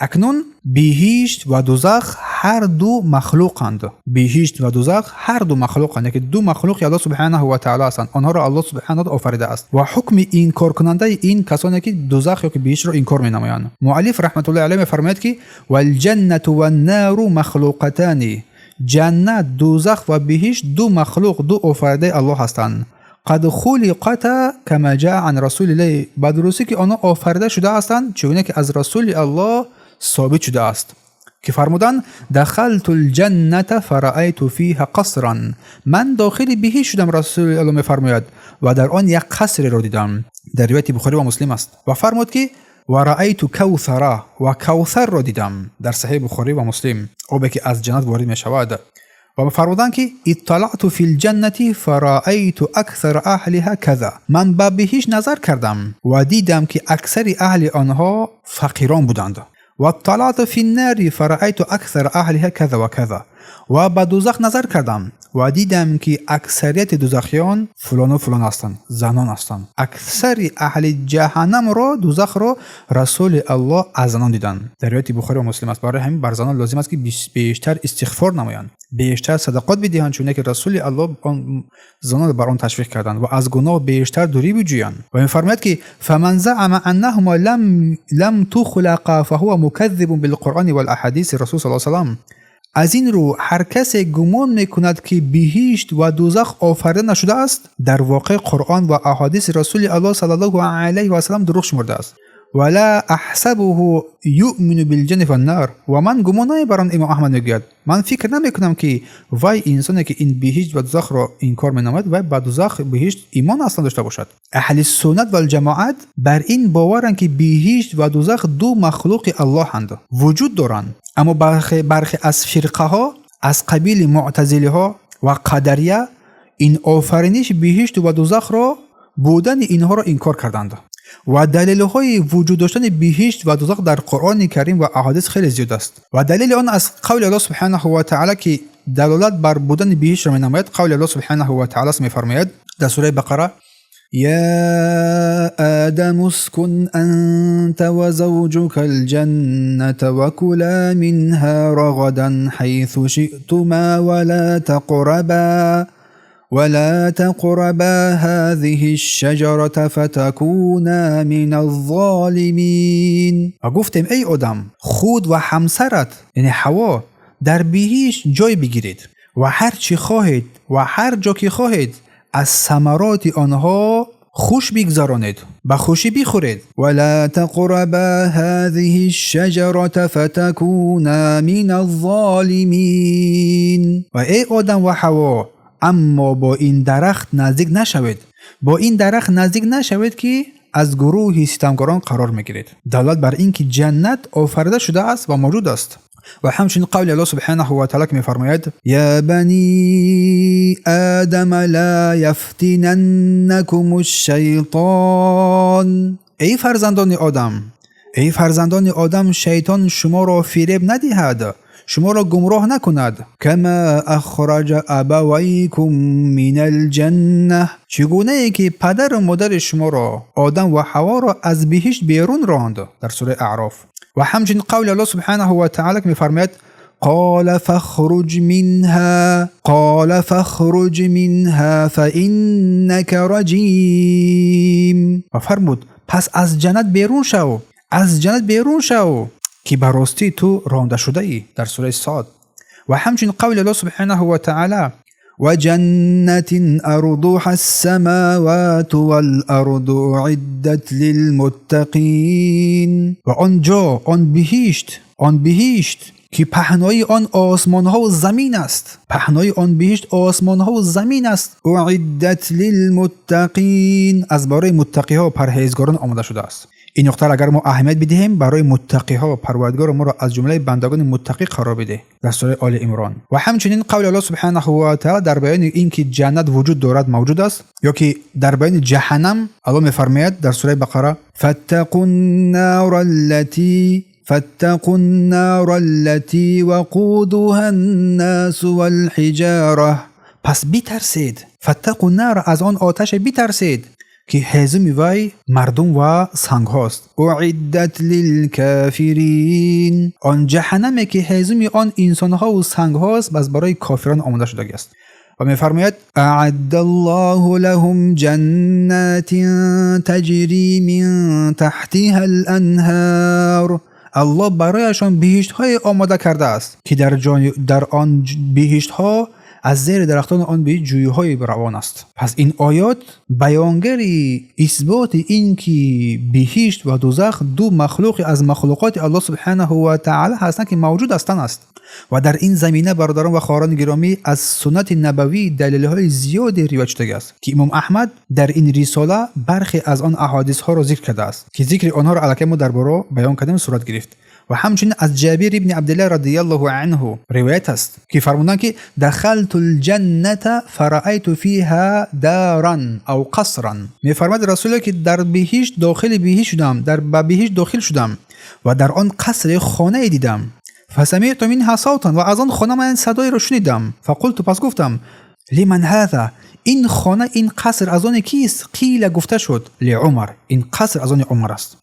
Акнун биҳишт ва дузах ҳар ду махлуқанд. Биҳишт ва дузах ҳар ду махлуқанд, яке ду махлуқи Аллоҳ субҳанаҳу ва таъоло ҳастанд. Онҳоро Аллоҳ субҳанаҳу офаридааст ва ҳукми инкоркунандаи ин касоне ки дузах ё ки биҳиштро инкор менамоянд. Муаллиф раҳматуллоҳи алайҳ мефармояд, ки валҷаннату ваннару махлуқатани, ҷаннат, дузах ва биҳишт ду махлуқ, ду офаридаи Аллоҳ ҳастанд. Қад хулиқата кама ҷаа ан расулиллаҳ, ба дурустӣ ки онҳо офарида шуда ҳастанд, чугуна ки аз расули Аллоҳ собит шудааст, ки фармуданд: дахалту лҷанната фараайту фиҳа қасран, ман дохили биҳишт шудам, расули Аллоҳ мефармояд, ва дар он як қасреро дидам. Дар ривояти Бухорӣ ва Муслим аст. Ва фармуд, ки ва раайту кавсара, ва кавсарро дидам. Дар Саҳиҳи Бухорӣ ва Муслим, обе ки аз ҷаннат ворид мешавад. Ва фармуданд, ки итталаъту фи лҷаннати фараайту аксара аҳлиҳа каза, ман ба биҳишт назар кардам ва дидам, ки аксари аҳли онҳо фақирон буданд. Ватталаъту фи ннари фараайту аксара аҳлиҳа каза ва каза, ва ба дузах назар кардам ва дидам, ки аксарияти дузахиён фулону фулон ҳастанд, занон ҳастанд. Аксари аҳли ҷаҳаннамро, дузахро расули Аллоҳ аз занон диданд. Дар ривояти Бухорӣ ва Муслим аст. Барои ҳамин бар занон лозим аст, ки бештар истиғфор намоянд, бештар садақот бидиҳанд, чуне ки расули Аллоҳ он занонро бар он ташвиқ карданд, ва аз гуноҳ бештар дурӣ биҷӯянд. Ва мефармояд, ки фаман заъама аннаҳума лам тухлақа фаҳува муказзибун билқуръони валаҳадиси расул саллаллоҳу алайҳи васаллам. Аз ин рӯ ҳар касе гумон мекунад, ки биҳишт ва дузах офарида нашудааст, дар воқеъ Қуръон ва аҳодиси расули Аллоҳ саллаллоҳу алайҳи васаллам дурӯғ шумурдааст. Вала аҳсабуҳу юъмину билҷаннати ваннар, ва ман гумон намебарам, имом Аҳмад мегӯяд, ман фикр намекунам, ки вай инсоне ки ин биҳишт ва дузахро инкор менамояд, вай ба дузах, биҳишт имон аслан дошта бошад. Аҳли суннат валҷамоат бар ин боваранд, ки биҳишт ва дузах ду махлуқи Аллоҳанд, вуҷуд доранд. Аммо бархе аз фирқаҳо аз қабили муътазилиҳо ва қадария ин офариниши биҳишту ва дузахро, будани инҳоро инкор карданд. Ва далелҳои вуҷуд доштани биҳишт ва дузах дар Қуръони Карим ва аҳодис хеле зиёд аст. Ва далели он аз қавли Аллоҳ субҳанаҳу ва таъала, ки далолат бар будани биҳиштро менамояд, қавли Аллоҳ субҳанаҳу ва таъала мефармояд дар сураи Бақара: يا آدم اسكن أنت وزوجك الجنة وكلا منها رغدا حيث شئتما ولا تقربا هذه الشجرة فتكونا من الظالمين. و گفتیم ای آدم، خود و همسرت، یعنی حوا، در بهشت جای بگیرید و هر چی خواهید و هر جا که خواهید از ثمرات آنها خوش بگذرانید، به خوشی بخورید. ولا تقربا هذه الشجرة فتكونا من الظالمين. و ای آدم و حوا، اما با این درخت نزدیک نشوید، با این درخت نزدیک نشوید که از گروه ستمکاران قرار میگیرید. دلالت بر اینکه جنت آفریده شده است و موجود است. و همچنین قول الله سبحانه و تعالی که میفرماید: یا بنی آدم لا یفتننکم الشیطان، ای فرزندان آدم، ای فرزندان آدم، شیطان شما را فریب ندهد، شما را گمراه نکند. کما اخرج ابویکم من الجنه، چگونه ای که پدر و مادر شما را، آدم و حوا را، از بهشت بیرون راند. در سوره اعراف. و همچنین قول الله سبحانه و تعالی که میفرماید: قال فاخرج منها قال فاخرج منها فإنك رجیم، و فرمود پس از جنت بیرون شو، از جنت بیرون شو که به راستی تو رانده شده ای. در سوره صاد. و همچنین قول الله سبحانه و تعالی: وجنة عرضها السماوات والأرض أعدت للمتقين. و آنجا، آن بهشت، آن بهشت که پهنای آن آسمان ها و زمین است، پهنای آن بهشت آسمان ها و زمین است، اعدت للمتقین، از برای متقی ها و پرهیزگاران آماده شده است. این نقطه را اگر ما اهمیت بدهیم، برای متقی ها، پروردگار ما را از جمله بندگان متقی قرار بده. در سوره آل عمران. و همچنین قول الله سبحانه و تعالی در بیان اینکه جنت وجود دارد، موجود است، یا که در بیان جهنم الله میفرماید در سوره بقره: فاتقوا النار التي وقودها الناس والحجارة. پس بیترسید، فاتقوا النار، از آن آتش بیترسید. ки ҳезуми вай мардум ва сангҳост. أعدت للكافرين. Он ҷаҳаннаме ки ҳезуми он инсонҳову сангҳост, бас барои кофирон омода шудагиаст. Ва мефармояд: أعد الله لهم جنات تجري من تحتها الأنهار. Аллоҳ барояшон биҳиштҳое омода кардааст, ки дар он биҳиштҳо аз зери дарахтони он биҳишт ҷӯйҳои равон аст. Пас ин оёт баёнгари исботи ин ки биҳишт ва дузах ду махлуқи аз махлуқоти Аллоҳ субҳанаҳу ва таъала ҳастанд, ки мавҷуд ҳастанд аст. Ва дар ин замина, бародарон ва хоҳарони гиромӣ, аз суннати набавӣ далелҳои зиёде ривоят шудагиаст, ки имом Аҳмад дар ин рисола бархе аз он аҳодисҳоро зикр кардааст, ки зикри онҳоро аллакай мо дар боро баён кардем, сурат гирифт. Ва ҳамчунин аз Ҷабир ибни Абдиллаҳ радиаллоҳу анҳу ривоят аст, ки фармуданд ки دخلت الجنة فرأيت فيها دارا أو قصرا. Мефармояд Расуле ки дар биҳишт дохили биҳишт шудам, дар ба биҳишт дохил шудам ва дар он қасре хонае дидам. فسمعت منها صوتا. Ва аз он хона ман садоеро шунидам. فقلت. Пас гуфтам: لمن هذا؟ Ин хона, ин қаср аз оне кист? قيل. Гуфта шуд: لعمر. Ин қаср аз они Умар аст.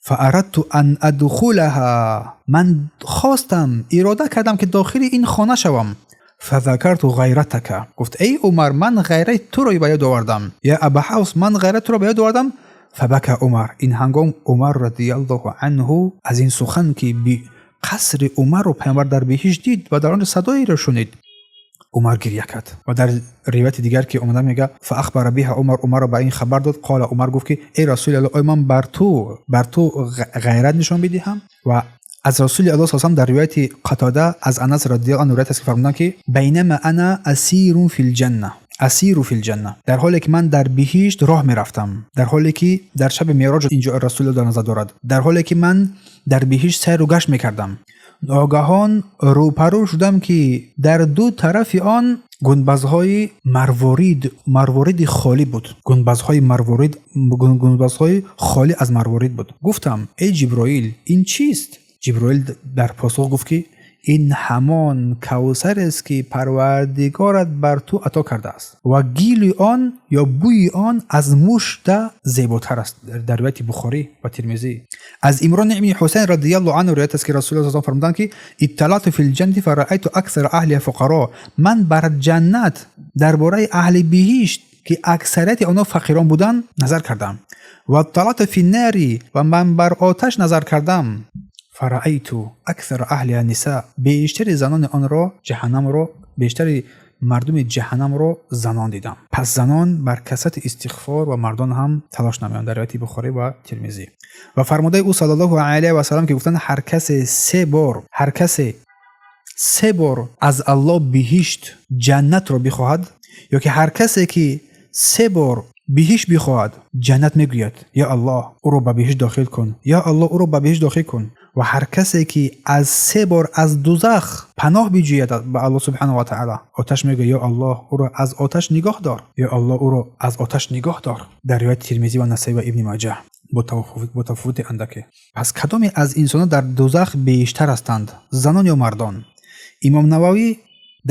فأردت أن أدخلها. Ман хостам, ирода кардам, ки дохили ин хона шавам. فذكرت غيرتك. Гуфт: эй Умар, ман ғайрати туро ба ёд овардам. يا أبا حفص, ман ғайрати туро ба ёд овардам. فبكى عمر. Ин ҳангом Умар радиаллоҳу анҳу аз ин сухан, ки қасри Умарро Паёмбар дар биҳишт дид ва дар он ҷо садоеро шунид, Умар гирья кард. Ва дар ривояти дигар ки омада мега: فأخبر بها عمر. Умарро ба ин хабар дод. قال. Умар гуфт ки эй Расули Аллоҳ, оё ман бар ту ғайрат нишон бидиҳам? Ва аз Расули Аллоҳ салам дар ривояти Қатода аз Анас радиаллоҳу анҳу ривоят аст, ки фармуданд ки بينما أنا أسير في الجنة أسير في الجنة. Дар ҳоле ки ман дар биҳишт роҳ мерафтам, дар ҳоле ки дар шаби меъроҷ, инҷо Расул дар назар дорад, дар ҳоле ки ман дар биҳишт сайру гашт мекардам, ногаҳон рӯпарӯ шудам, ки дар ду тарафи он гунбазҳои марвориди холӣ буд, гунбазҳои марворид, гунбазҳои холӣ аз марворид буд. Гуфтам: эй Ҷиброил, ин чист? Ҷиброил дар посух гуфт ки ин ҳамон кавсарест, ки Парвардигорат бар ту ато кардааст ва гили он ё бӯи он аз мушта зеботар аст. Дар ривояти Бухорӣ ва Тирмизӣ аз Имрон ибни Ҳусайн радиаллоҳу анҳу ривоят аст, ки Расулуллоҳ фармуданд ки اطلعت في الجنة فرأيت أكثر أهلها فقراء. Ман бар ҷаннат, дар бораи аҳли биҳишт, ки аксарияти онҳо фақирон буданд, назар кардам. واطلعت في النار. Ва ман бар оташ назар кардам. فرأيت أكثر أهلها نساء. Бештари занони онро, ҷаҳаннамро, бештари мардуми ҷаҳаннамро занон дидам. Пас занон бар касрати истиғфор ва мардон ҳам талош намоянд. Дар ривояти Бухорӣ ва Тирмизӣ. Ва фармудаи ӯ саллаллоҳу алайҳи васалам, ки гуфтанд: ҳар касе се бор, ҳар касе се бор аз Аллоҳ биҳишт, ҷаннатро бихоҳад, ё ки ҳар касе ки се бор биҳишт бихоҳад, ҷаннат мегӯяд: ё Аллоҳ, ӯро ба биҳишт дохил кун, ё Аллоҳ, ӯро ба биҳишт дохил кун. Ва ҳар касе ки аз се бор аз дузах паноҳ биҷӯяд ба Аллоҳ субҳанаҳу ва таъала, оташ мегӯяд: ё Аллоҳ, ӯро аз оташ нигоҳ дор, ё Аллоҳ, ӯро аз оташ нигоҳ дор. Дар ривояти Тирмизӣ ва Насаӣ ва Ибни Маҷа бо тафовути андаке. Пас кадоме аз инсонҳо дар дузах бештар ҳастанд, занон ё мардон? Имом Нававӣ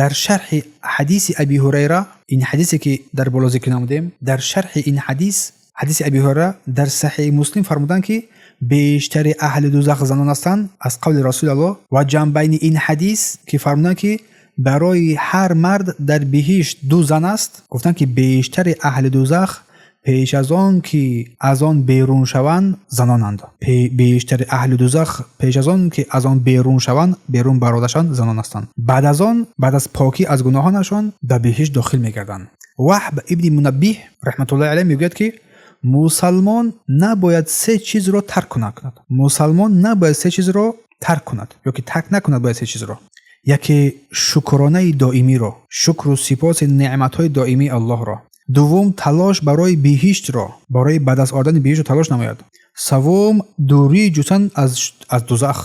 дар шарҳи ҳадиси Аби Ҳурайра, ин ҳадисе ки дар боло зикр намудем, дар шарҳи ин ҳадис, ҳадиси Аби Ҳурайра дар Саҳиҳи Муслим, фармуданд ки бештари аҳли дузах занон ҳастанд, аз қавли Расули Аллоҳ ва ҷамъбайни ин ҳадис, ки фармуданд ки барои ҳар мард дар биҳишт ду зан аст, гуфтанд ки бештари аҳли дузах пеш аз он ки аз он берун шаванд, занонанд. Бештари аҳли дузах пеш аз он ки аз он берун шаванд, берун барода шаванд, занон ҳастанд. Баъд аз он, баъд аз покӣ аз гуноҳонашон, ба биҳишт дохил мегарданд. Ваҳб ибни Мунаббиҳ раҳматуллоҳи алайҳ мегӯяд ки мусалмон набояд се чизро тарк кунад. Мусалмон набояд се чизро тарк кунад ё ки тарк накунад бояд се чизро: яке, шукронаи доимиро, шукру сипоси неъматҳои доимии Аллоҳро; дуввум, талош барои биҳиштро, барои ба даст овардани биҳиштро талош намояд; саввум, дурӣ ҷустан аз дузах.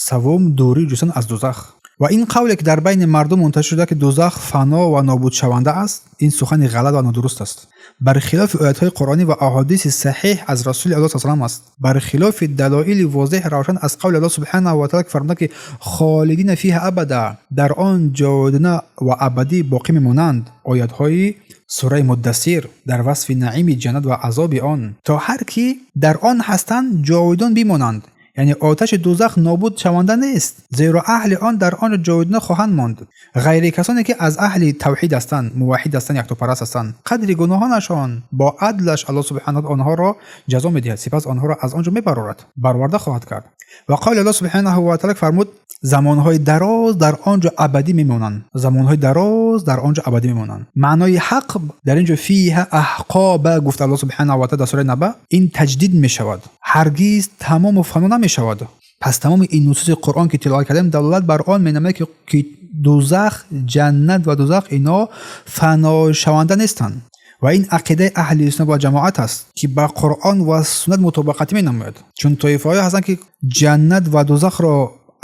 Саввум, дурӣ ҷустан аз дузах. Ва ин қавле ки дар байни мардум мунташир шуда, ки дузах фано ва нобудшаванда аст, ин сухани ғалат ва нодуруст аст, бар хилофи оятҳои қуръонӣ ва аҳодиси саҳиҳ аз Расули Аллоҳ салам аст, бар хилофи далоили возеҳ, равшан аз қавли Аллоҳ субҳанаҳу ва таала, ки фармуда ки خالدين فيها أبدا, дар он ҷовидона ва абадӣ боқӣ мемонанд. Оятҳои Сураи Муддассир дар васфи наими ҷаннат ва азоби он, то ҳар ки дар он ҳастанд, ҷовидон бимонанд. Яъне оташи дӯзах нобуд шаванда нест, зеро аҳли он дар он ҷовидона хоҳанд монд, ғайри касоне ки аз аҳли тавҳид ҳастанд, муваҳҳид ҳастанд, яктопараст ҳастанд. Қадри гуноҳонашон бо адлаш Аллоҳ субҳанаҳу онҳоро ҷазо медиҳад, сипас онҳоро аз он ҷо мебарорад, бароварда хоҳад кард. Ва қавли Аллоҳ субҳанаҳу ва таъала фармуд: замонҳои дароз дар он ҷо абадӣ мемонанд, замонҳои дароз дар он ҷо абадӣ мемонанд. Маънои ҳақ дар ин ҷо фиҳа аҳқоба гуфт Аллоҳ субҳанаҳу ва таъала дар сураи Наба, ин таҷдид мешавад, ҳаргиз тамому фано намешавад. Пас тамоми ин нусуси Қуръон ки тиловат кардем, далолат бар он менамояд, ки дӯзах, ҷаннат ва дӯзах ино фаношаванда нестанд. Ва ин ақидаи аҳли суннат ва ҷамоат аст, ки ба Қуръон ва суннат мутобиқатӣ менамояд. Чун тоифаҳое ҳастанд, ки ҷаннат ва дӯзахро,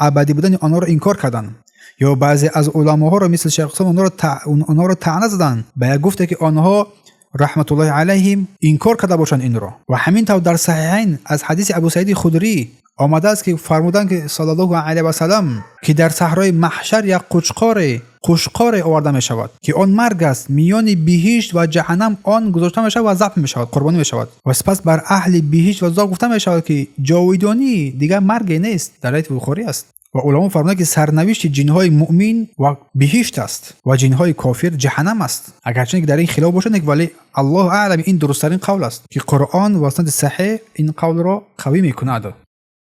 абадӣ будани онҳоро инкор карданд, ё баъзе аз уламоҳоро мисли шайх онҳоро таъна заданд ба як гуфте, ки онҳо раҳматуллоҳи алайҳим инкор карда бошанд инро. Ва ҳамин тавр дар Саҳиҳайн аз ҳадиси Абу Саиди Худрӣ омадааст, ки фармуданд, ки саллаллоҳу алайҳи васалам, ки дар саҳрои маҳшар як қушқоре оварда мешавад, ки он марг аст, миёни биҳишт ва ҷаҳаннам он гузошта мешавад ва забҳ мешавад, қурбонӣ мешавад. Ва сипас бар аҳли биҳишт ва дӯзах гуфта мешавад, ки ҷовидонӣ, дигар марге нест. Дар ривояти Бухорӣ аст. Ва уламо фармуданд, ки сарнавишти ҷинҳои муъмин ва биҳишт аст ва ҷинҳои кофир ҷаҳаннам аст. Агарчине ки дар ин хилоф бошад, вале Аллоҳу аълам, ин дурусттарин қавл аст, ки Қуръон ва суннати саҳеҳ ин қавлро қавӣ мекунад.